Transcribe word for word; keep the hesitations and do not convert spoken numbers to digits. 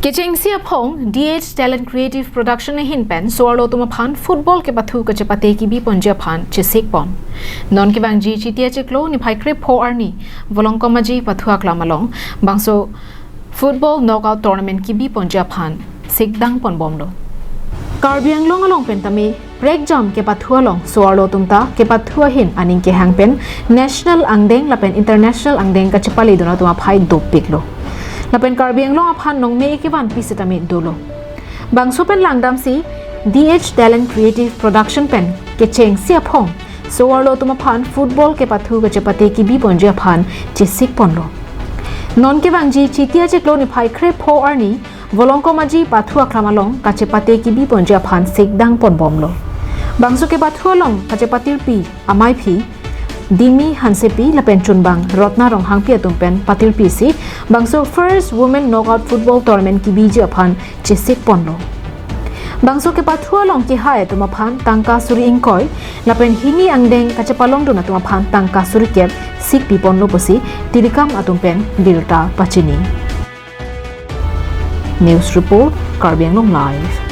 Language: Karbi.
Kechengsi aphong D H Talent Creative Production ahin pen so-arlo atum aphan football kepathu kachepate kebi ponji aphan chesik pon. Non kevangji Chiti achiklo niphai krepho arni Volongkom Aji Pathu Aklam along bangso football knockout tournament kebi ponji aphan sikdang ponbomlo. Karbi Anglong along pen tame prekjam kepathu along so-arlo atum ta kepathu ahin aning kehang pen national angdeng lapen international angdeng kachepaledun atum aphai dopiklo. Lapen Karbi Anglong aphan nongme kevanpi sitame dolo. Bangso pen langdamsi D H Talent Creative Production pen kechengsi aphong so-arlo atum aphan football kepathu kachepate kebi ponji aphan chesik ponlo. Non kevangji Chiti achiklo niphai krepho arni Volongkom Aji Pathu Aklam along kachepate kebi ponji aphan sikdang ponbomlo. Bangso kepathu along kachepatirpi amaiphi Dimi Hansepi lapen chunbang Rotna Ronghangpi atum pen patirpisi bangso first women knockout football tournament kebiji aphan chesik ponlo. Bangso kepathu along kehai atum aphan tangka suri ingkoi lapen hini angdeng kachepalongdun atum aphan tangka suri kep sikpi ponlo pusi tirikam atum pen birta pachini. News report, Karbi Anglong Live.